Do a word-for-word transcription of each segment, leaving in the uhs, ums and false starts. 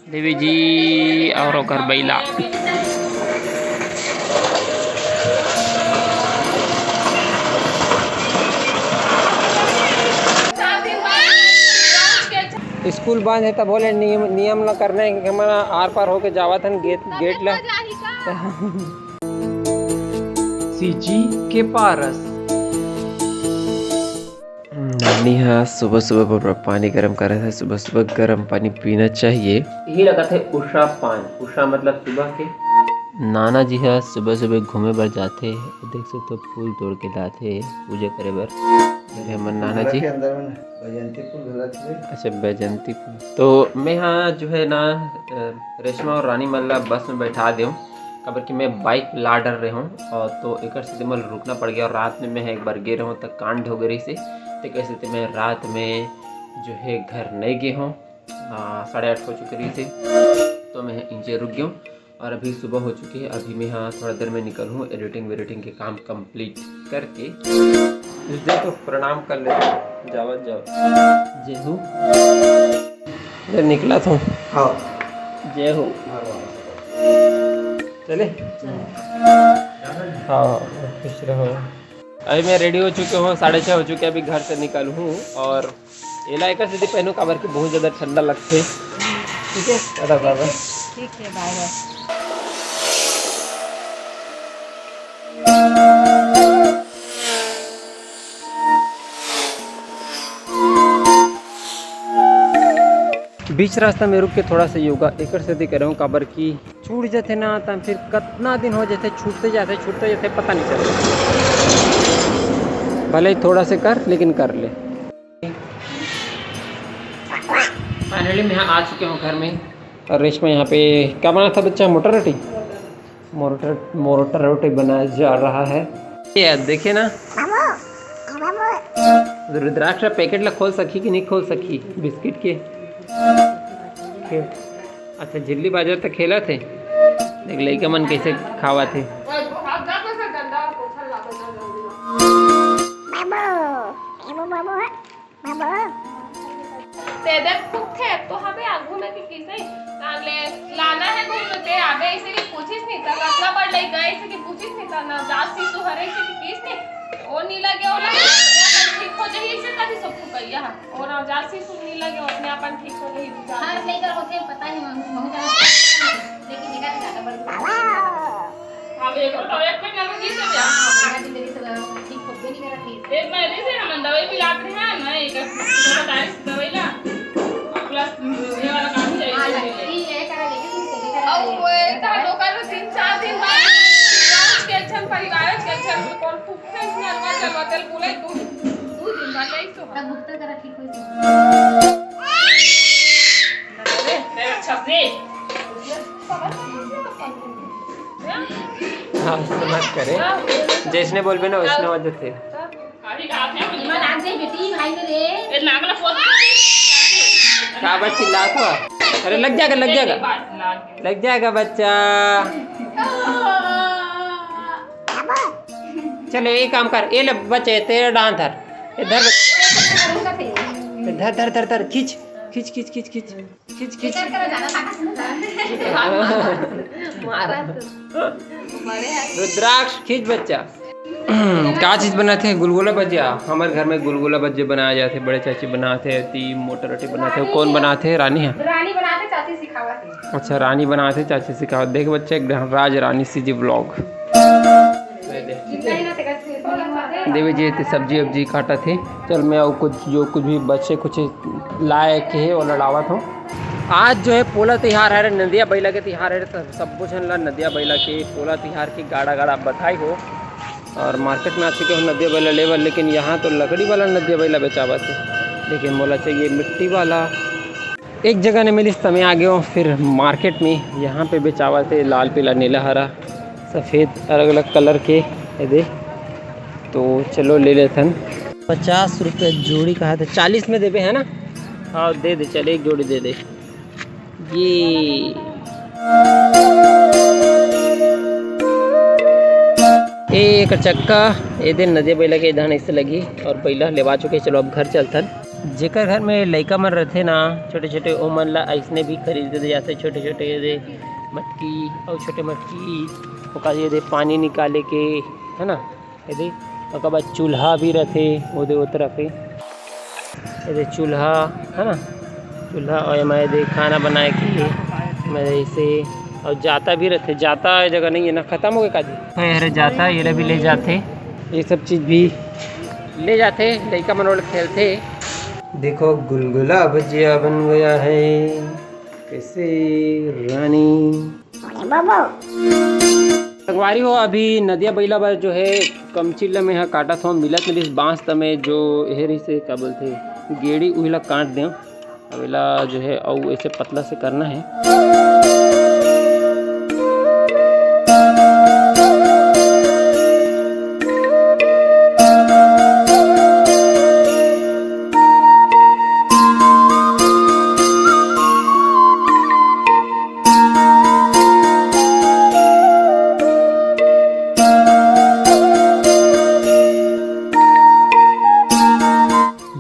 देवी जी और ओकर बैला। स्कूल बंद हे त बोले नियम, नियम ल करना हे कि हमन आर पार होके जावत हन गेट, गेट ल। सीजी के पारस। नानी ह सुबह सुबह बर पानी गरम करत हे। सुबह सुबह गरम पानी पीना चाहिए। यही लगत हे उषा पान। उषा मतलब सुबह के। नाना जी ह सुबह सुबह घूमे बर जाथे, देख सकते हो फूल तोड़ के लाथे पूजा करे बर। अरे हमर नाना जी। के अंदर में ना, बैजंती फूल घलत हे। अच्छा, बैजंती फूल। तो मैं हाँ जो है ना, अ, रेशमा और रानी मन ला बस में बैठा देऊँ, काबर कि मैं बाइक ला डर रहे हूँ और तो एकर सेती मोला रुकना पड़ गया। और रात में मैं एक बार गे रहूँ त कांड हो गए रही से, तेकर सेती मैं रात में जो है घर नहीं गे हूँ। आ, साढ़े आठ हो चुके रही से, तो मैं इंचे रुक गया हूँ। और अभी सुबह हो चुकी है। अभी मैं हाँ थोड़ा देर में निकल हूँ एडिटिंग वेडिटिंग के काम कंप्लीट करके। इस दिन तो प्रणाम कर लेते हैं। जावत जाओ। जय हो। जब निकला था। हाँ। जय हो। हाँ, हाँ। चले। हाँ, खुश रहो। अभी मैं रेडी हो चुके हूँ, साढ़े छः हो चुके हैं, अभी घर से निकल हूँ। और एला एकर सेती पहनू काबर कि बहुत ज्यादा ठंडा लगथे। ठीक है, टाटा बाय बाय। ठीक है, बाय बाय। बीच रास्ता में रुक के थोड़ा सा योगा एकर सेती करे हूँ, काबर कि छूट जाथे ना, त फिर कतना दिन हो जाथे, छूटते जाथे, छूटते जाथे, पता नहीं चलता। भले ही थोड़ा से कर, लेकिन कर ले। फाइनली मैं आ चुके हूँ घर में। और रेशमा यहाँ पे क्या बना था बच्चा? मोटर रोटी। मोटर, मोटर रोटी बनाया जा रहा है। ये देखिए ना, रुद्राक्ष पैकेट ला खोल सकी कि नहीं खोल सकी बिस्किट के? अच्छा, झिल्ली बाजत हे त खेलत हे। देख लइका मन कइसे खावत हे। बाबू, बाबू, बाबू। तेदे खेत तो हवे आगू में कि किसे ताले लाना है घूम तो ते आबे, इसे कि पूछिस नहीं था, कतना बड़ लइका है, इसे कि पूछिस नहीं था ना, जात सी तू हरे इसे कि किस नहीं, ओ नी लगे ओला, ठीक हो जाही, इसे कभी सब फुकैया है। और जासी सुन नी लगे, अपने अपन ठीक हो गई। हर लइका होथे, पता ही महू, महू जाना। लेकिन एकर ज्यादा बड़ दुख। अब एक तो एक में लगे जी से ब्याह। हाँ, पूरा जिंदगी से ठीक होबे नहीं करत है। एक महीने से हम दवाई पिलात रहे हैं ना, एक बताए दवाई ला। प्लस ये वाला काम ही हाँ, जाएगी। ये करा लेकिन फिर से करा अब लेगी। वो एक लोग का तो तीन चार दिन बाद के अच्छा परिवार के अच्छा कौन फूकते हैं, इसमें अलवा चलवा तेल पूरा दो, दो दिन बाद यही तो। तब भुगता करा ठीक हो जाए। हाँ, समझ करे। जैसने बोलबे ना, वैसने हो जाथे। इमन आग दे बेटी, भाई मेरे। का बच्ची लात हो? अरे लग जाएगा, लग जाएगा। लग जाएगा बच्चा। चल, ये काम कर, ये ले बच्चे, तेरा डांस धर, ये धर बच्चे, ये धर, धर, धर, धर, खींच, खींच, खींच, खींच, खींच, खींच, खींच। मारा तो। रुद्राक्ष, खींच बच्चा। का चीज बनाथे? गुलगुला भजिया। हमर घर में गुलगुला भजिया बनाया जाथे, बड़े चाची बनाथे, ती मोटर रोटी बनाथे। कौन बनाथे? रानी है। रानी बनाथे, चाची सिखावत है। अच्छा, रानी बनाथे, चाची सिखावत। देख बच्चा, एक राज रानी सीजी ब्लॉग। देवी जी एती सब्जी वब्जी काटत हे। चल, मैं अउ कुछ, जो कुछ भी बचे कुछ लाए के हे, ओला लावत हूँ। आज जो है पोला तिहार हरे, नदिया बइला के तिहार हरे, त सब्बो झन ला नदिया बइला के पोला तिहार के गाड़ा गाड़ा बधाई हो। और मार्केट में आ चुके हो नदिया बइला लेबर, लेकिन यहाँ तो लकड़ी वाला नदिया बइला बेचावत हे, लेकिन मोला चाहिए मिट्टी वाला। एक जगह नहीं मिलिस त मैं आ गया हूँ फिर मार्केट में। यहाँ पे बेचावत हे लाल पीला नीला हरा सफेद अलग अलग कलर के, ये दे। तो चलो ले लेथन। पचास रुपये जोड़ी कहा थे, चालीस में देबे है ना? हाँ दे दे, चल एक जोड़ी दे दे। ये ए, एकर चक्का, ए दे नदिया बइला के धान ऐसे लगी और बइला लेवा चुके। चलो अब घर चलथन। जेकर घर में लइका मन रथे ना, छोटे-छोटे, ओमन ला अइसने भी खरीद के दे जाथे, छोटे-छोटे ये दे मटकी अउ छोटे मटकी, ओकर ये दे पानी निकाले के, है ना, ये दे। ओकर बाद चूल्हा भी रथे, ओ दे ओ तरफ हे, ये दे चूल्हा, है ना, चूल्हा, अउ एमा ये दे खाना बनाए के, मैं ऐसे, अउ जाता भी रथे, जाता ए जगह नहीं है ना, खत्म हो गए काजी। हाँ, ये रहे जाता, ये रहे भी ले जाथे, ये सब चीज भी ले जाथे, लइका मन ओला खेलथे। देखो, गुलगुला भुजिया बन गया है, कैसे रानी। संगवारी हो, अभी नदिया बइला बर जो है कमची ल मैं ह काटत हौं, मिलत नहीं रिहिस बांस, त मैं जो एहे रिहिस हे, का बोलथे, गेड़ी, उही ला काट देंव। अब एला जो है अउ ऐसे पतला से करना है।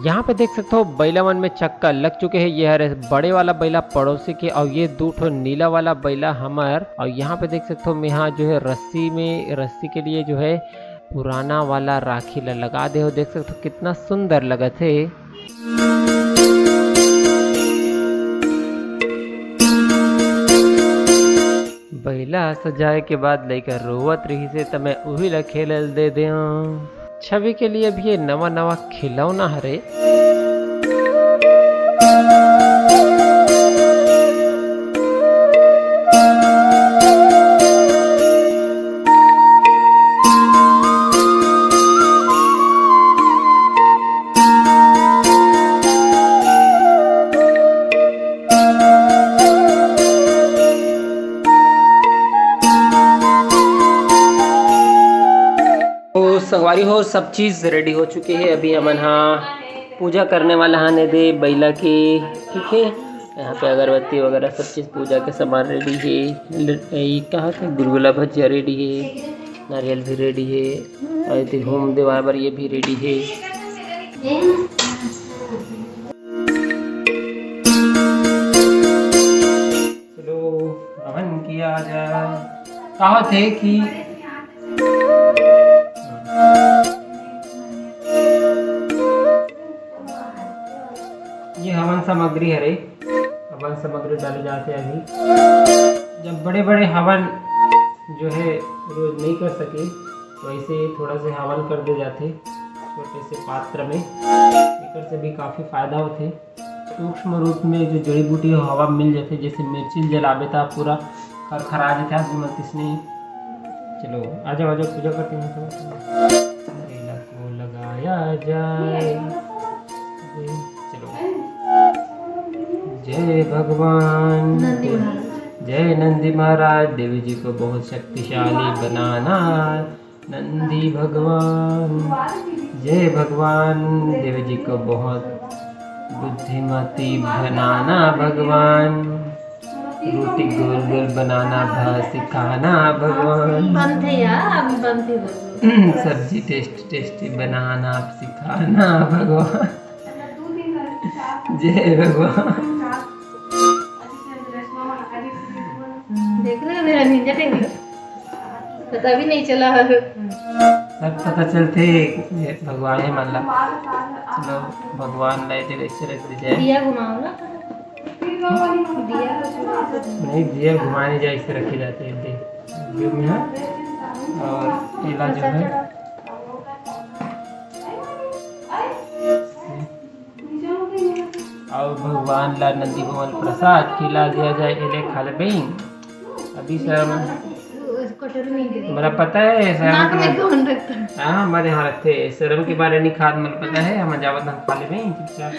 यहाँ पे देख सकते हो, बैला मन में चक्का लग चुके हैं। ये हरे बड़े वाला बैला पड़ोसी के, और ये दू ठो नीला वाला बैला हमर। और यहाँ पे देख सकते हो, मेहा जो है रस्सी में, रस्सी के लिए जो है पुराना वाला राखी ला लगा दे हो। देख सकते हो, कितना सुंदर लगत है। बैला सजाए के बाद लइका रोवत रहिस हे, त मैं उही ला खेले ल दे देंव। छवि के लिए भी ये नवा नवा खिलौना हरे। तो संगवारी हो, सब चीज रेडी हो चुके हे। अभी हमन हा पूजा करने वाला हन एदे बैला के, ठीक है। यहाँ पे अगरबत्ती वगैरह सब चीज, पूजा के सामान रेडी हे। ल-, ई कहा के गुलगुला भजिया रेडी हे, नारियल भी रेडी हे, और एदे होम देवाय बर ये भी रेडी हे। चलो, हवन किया जाए। का होथे कि ये हवन सामग्री हरे, हवन सामग्री डाले जाथे अभी। जब बड़े-बड़े हवन जो है रोज नहीं कर सके, तो ऐसे थोड़ा से हवन कर दे जाथे छोटे से पात्र में, एकर से भी काफी फायदा होथे। सूक्ष्म रूप में जो जड़ी बूटी हो, हवा में मिल जाथे, जैसे मिर्ची ल जलाबे त पूरा खरखरा जाथे आदमी मन तिसने। चलो, आ जाओ, आ जाओ, पूजा करते हैं, चलो। तेल को लगाया जाए। चलो। जय भगवान। नंदी महाराज। जय नंदी महाराज। देवी जी को बहुत शक्तिशाली बनाना। नंदी भगवान, जय भगवान, देव जी को बहुत बुद्धिमती बनाना भगवान, रोटी गोल गोल बनाना भा सिखाना भगवान। बनथे यार, अभी बनथे गोल गोल। सब्जी टेस्टी टेस्टी बनाना सिखाना भगवान। जय भगवान। देख रहे हो मेरा निंजा टेक्निक? पता भी नहीं चला। सब पता चलथे भगवान हे मन ला। चलो, भगवान ला ऐसे रख दे जाए। दिया घुमाओ ना। दिया को नहीं, दिया घुमाने जाए, ऐसे रखे जाते हैं, दे। जो में है। और एला जो है, और भगवान ला नंदी भवन प्रसाद खिला दिया जाए, एले खा ले बहन। अभी शर्म, कटोरी नहीं दे। मेरा पता है शर्म नाक में के कौन रखता है? हाँ, हमारे यहाँ रखते हैं। शर्म के बारे नहीं खात, मन पता है, हम जावत हम खा ले बहन चुपचाप।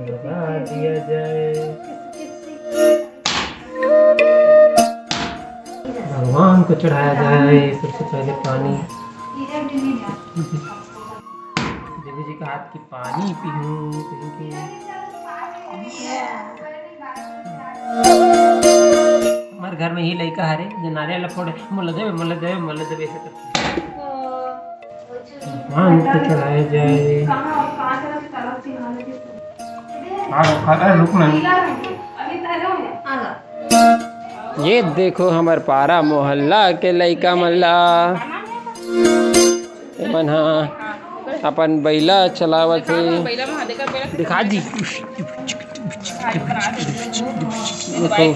लगा दिया जाए। भगवान को चढ़ाया जाए सबसे पहले पानी। देवी जी का हाथ की पानी पीहूं, पीहूं, पीहूं। हमारे घर में ही लइका हरे, जो नारियल ला फोड़े, "मोला देवे, मोला देवे, मोला देवे," ऐसे करके। भगवान को चढ़ाया जाए। ये देखो हमर पारा मोहल्ला के लइका मन ला, एमन ह अपन बइला चलावत हे। दिखा जी। देखो।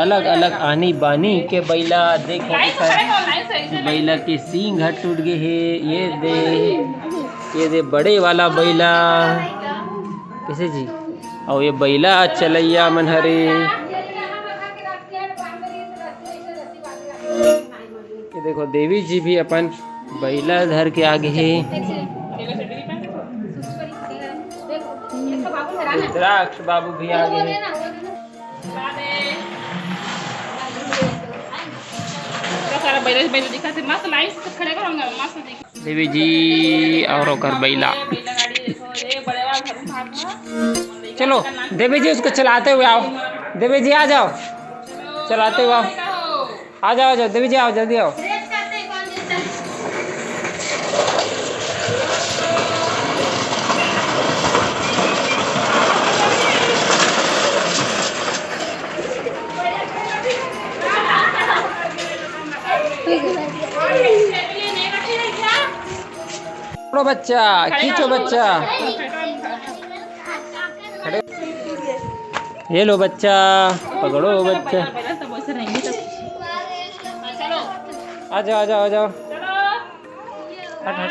अलग अलग आनी बानी के बइला देखो, एकर बइला के सींग ह टूट गे हे। ये दे, ये दे बड़े वाला बइला, कैसे जी? अउ ये बइला चलैया मन हरे। ये देखो, देवी जी भी अपन बइला धर के आ गे हे। रुद्राक्ष बाबू भी आ गे हे। इतना सारा बैल, बैल दिखा थे, मस्त लाइन से खड़े करो, मस्त दिख। देवी जी और ओकर बैला। बैला गाड़ी देखो, ये बड़े वाला धर्म भाग है। चलो देवी जी, उसको चलाते हुए आओ। देवी जी आ जाओ, चलाते हुए आओ। आ जाओ, आ जाओ देवी जी, आओ, जल्दी आओ। पकड़ो बच्चा, खींचो बच्चा। खड़े। ये लो बच्चा, पकड़ो बच्चा। आ जाओ, आ जाओ, आ जाओ। हट, हट।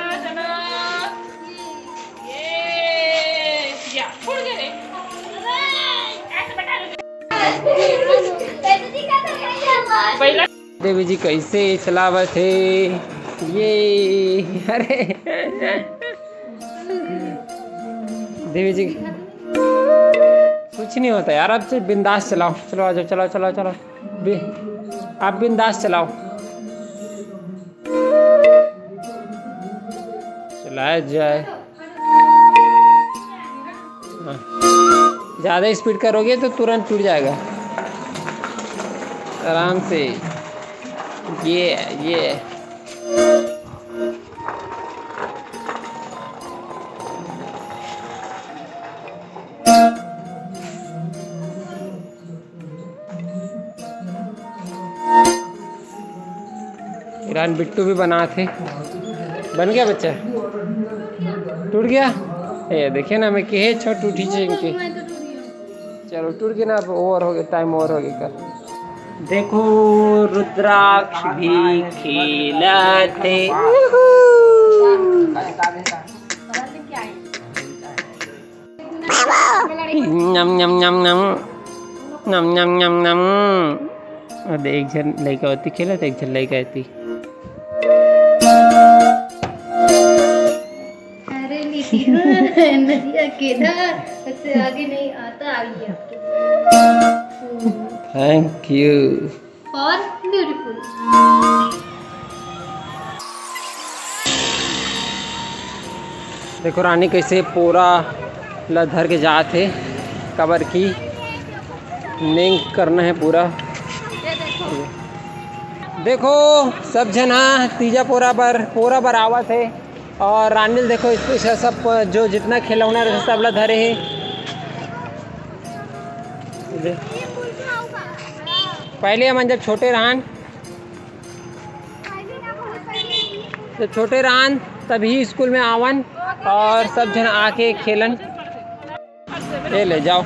देवी जी कैसे चलावत हे ये। अरे देवी जी, कुछ नहीं होता यार, आप सिर्फ बिंदास चलाओ। चलो, आ जाओ, चलाओ, चलाओ, चलाओ। बि-, आप बिंदास चलाओ, चलाया जाए। हाँ। ज़्यादा स्पीड करोगे तो तुरंत टूट जाएगा। आराम से। ये, ये। ईरान बिट्टू भी बनात हे। बन गया बच्चा? टूट गया? ये देखिए ना, मैं कहे छो टूटी छे इनके। चलो टूट गया ना, अब ओवर हो गया, टाइम ओवर हो गया कर। देखो रुद्राक्ष भी खेलत हे। नम नम नम नम। नम नम नम नम। अब एक झन लइका ओती खेलत, एक झन लइका एती। अरे नितिन, नदिया केदार, इससे आगे नहीं आता, आइए आपके। Thank you। For beautiful। देखो रानी कैसे पोरा ला धर के जात हे, काबर कि नेंग करना हे पूरा। देखो सब झन ह तीजा पोरा बर, पोरा बर आवत हे। और रानी ल देखो, इस, इस सब जो जितना खिलौना रहिथे, सब ला धरे हे। पहले हमन जब छोटे रहन, जब छोटे रहन, तभी स्कूल में आवन और सब झन आके खेलन। ए ले जाओ,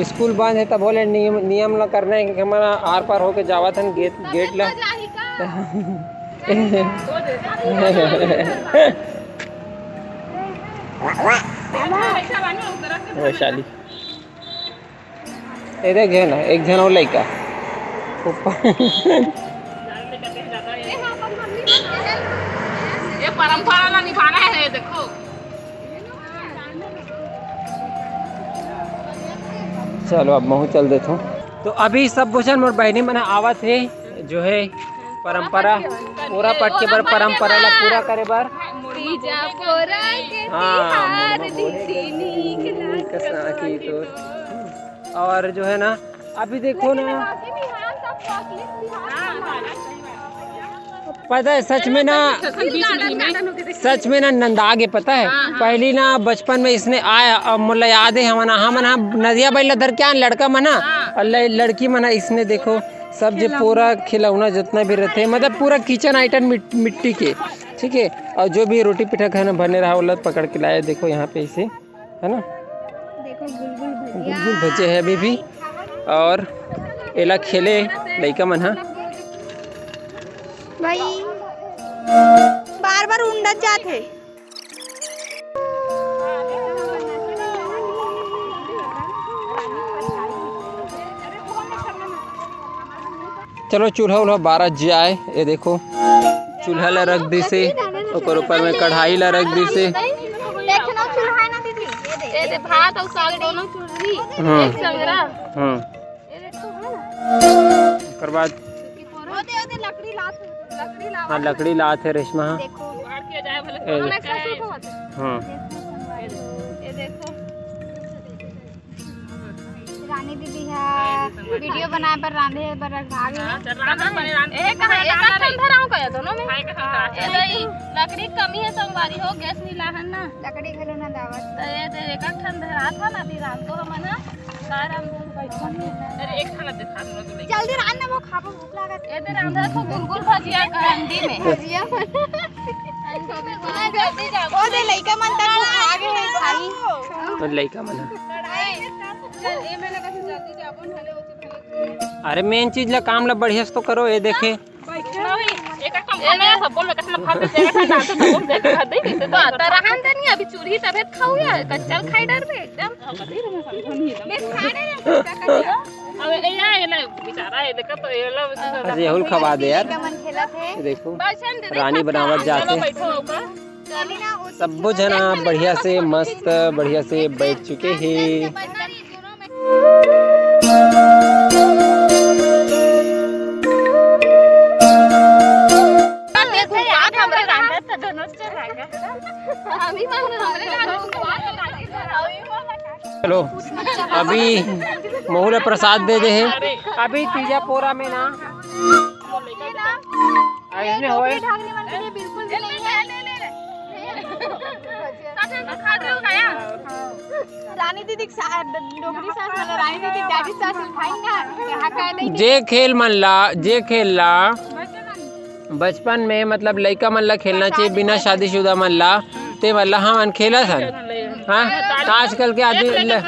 स्कूल बंद हे तभो ले नियम, नियम ल करना हे कि हमन आर पार होके जावत हन गेट, गेट ल। वैशाली, ए देख झन, एक झन और लइका ऊपर। ये परंपरा ला निभाना है, ये देखो। चलो, अब महूँ चल देथों। तो अभी सब झन मोर बहिनी मन आवत हे, जो है परंपरा, पूरा पट के बर, परंपरा ला पूरा करे बर। तीजा पोरा के हाँ, तिहार मुड़मा बोले दिखी नीक लाग कसा की तो। और जो है ना, अभी देखो ना, पता है, सच में ना, सच में ना नंदा गे, पता है। हाँ, हाँ। पहली ना बचपन में इसने आया, अब मोला याद है, हमन हमन हा नदिया बैला धर के आन, लड़का मन हा, हाँ। और ल-, लड़की मन हा, इसने देखो सब जे पूरा खिलौना जितना भी रहते हैं, मतलब पूरा किचन आइटम मिट्टी के, ठीक है। और जो भी रोटी पीठा खाना बने रहा, वो लोग पकड़ के लाए, देखो यहाँ पे इसे, है ना। देखो गुलगुल भजिया। गुलगुल भजे है अभी भी। और एला खेले लइका मन हा। भाई बार बार उंडत जात है। चलो चूल्हा उल्हा बारत जाए। ये देखो चूल्हा ला रख दिसे, ओकर ऊपर में कढ़ाई ला रख दिसे। देखना चूल्हा है ना दीदी, ये दे। ये दे भात और साग दोनों चूल्ही। हाँ। एक संगरा। हाँ। ये देख तो है ना। ओकर बाद वो दे, वो दे, लकड़ी लात, लकड़ी लात। हाँ, लकड़ी लात है रेशमा। हाँ। देखो। ए, हमें कैसे उठो होते? हाँ। ये देखो। रानी दीदी हा वीडियो बनाए बर रांधे बर रखा गे हे। हाँ, चल, रांधा बने, रांधा ए, कहाँ, एक ठन धराऊं का ये दोनों में? हाँ, एक ठन धराऊं। ए, दई, लकड़ी कमी है, संगवारी हो, गैस नहीं लाहन ना। लकड़ी घलो ना दावत। तो ये दे, एक ठन धरा था ना, अभी रांध तो हमन हा। का रांध दो? अरे, एक ठन दिखा दो, तो लेके। जल्दी रांध ना, वो खाबो, भूख लागत। ए दे, रांधा तो गुलगुल भजिया का हंडी में। भजिया बना। ओ दे, लइका मन तक खा गे हे भाई। तो लइका मन। अरे मेन चीज ला, काम ला बढ़िया से तो करो। ये देखे। नहीं, एक काम करना है, सबको में कसम खा दे, तेरा खा डाल दे, सबको में खा दे, इसे तो आता रहन दे नहीं, अभी चूल्ही तबे खाऊ या, कच्चा खाई डर में एकदम। मैं खा रहे हैं, कच्चा, कच्चा। अब ये, ये, ये ले, बेचारा, ये देखो तो, ये लो, अरे, राहुल खवा दे यार। मन खेला थे। ये देखो, रानी बनावत जाते। चलो, बैठो, ऊपर। सब्बो झन आप बढ़िया से, मस्त, बढ़िया से बैठ चुके हैं। चलो, अभी महू ला प्रसाद दे दे हे। अभी तीजा पोरा में ना अइसने होए। डोकरी ढाकनी मन के लिए बिल्कुल भी नहीं है। रानी दीदी के सा-, डोकरी सास वाला रानी दीदी के दादी सास खाएंगा। यहाँ का नहीं। जे खेल मन ला, जे खेल ला बचपन में, मतलब, लइका मन ला खेलना चाहिए, बिना शादीशुदा मन ला, ते मन ला हमन खेलत हन। हाँ, त आजकल के आदमी ल-,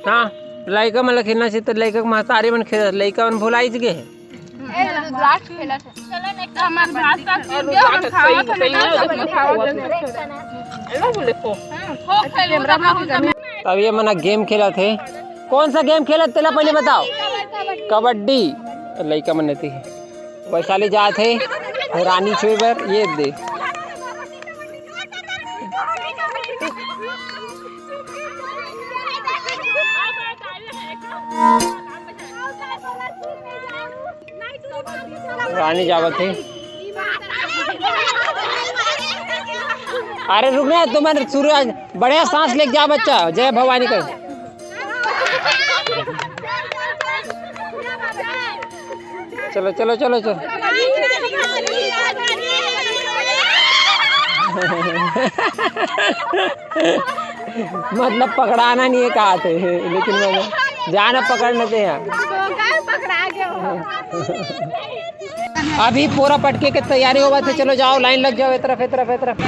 हाँ, लइका मन ला खेलना चाहिए, त लइका के महतारी मन खेलत, लइका मन भुलाइच गे हे। ए, तो लास्ट खेलत हे। हमारे भात साग चुन गया, हम खावत हन, ना, सब खावत हन। लो, बोले को। हो, खेलो, कैमरा में। तब ये मन गेम खेलत हे। कौन सा गेम खेलत, तेला पहले बताओ। कबड्डी। लइका मन नहीं। वैशाली जात हे रानी छुए बर, ये दे। रानी जावत हे। अरे रुक ना, तुमन शुरू, बढ़िया सांस लेके जा बच्चा, जय भवानी कर। चलो, चलो, चलो, चलो। मतलब पकड़ाना नहीं है कहा थे, लेकिन मैं जाना पकड़ना थे यहाँ। अभी पूरा पटके के तैयारी होवत हे। चलो जाओ, लाइन लग जाओ, ए तरफ, ए तरफ, ए तरफ। तो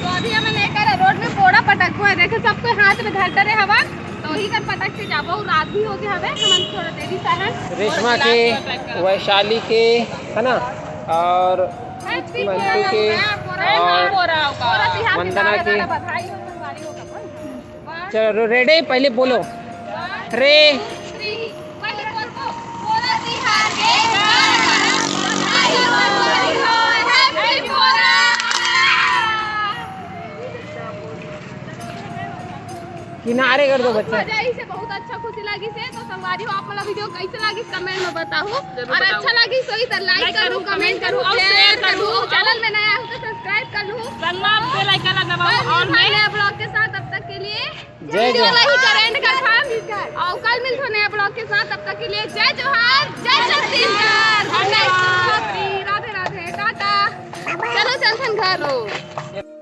अभी हमन एकर रोड में पोड़ा पटकबो हे। देखो, सबको हाथ में धर डरे हवा, तो वही कर पटक के जाबो। रात भी हो गया हवे, हमन थोड़ा देरी से आए हैं। रेशमा के, वैशाली के, है ना, और मंटू के, और वंदना के। चलो, रेडी, पहले बोलो। रे। किनारे कर दो बच्चा। मजा आई से बहुत अच्छा खुशी लगी से। तो संगवारी हो, आप मन ला वीडियो कैसे लगी, कमेंट में बताओ। जरूर और बताओ। अच्छा लगी सो इधर लाइक लाइक करू, करू, कमेंट कमेंट करू, करू और शेयर शेयर करू। करू। चैनल में नया हो तो सब्सक्राइब कर लू। बेल आइकन ला दबाओ, ऑल में। नया ब्लॉग के साथ, तब तक के लिए जय जोहार। ही करेंट का था। और कल मिलते हैं नया ब्लॉग के साथ, तब तक के लिए जय जोहार, जय छत्तीसगढ़। धन्यवाद। राधे राधे। चलो चलथन घर।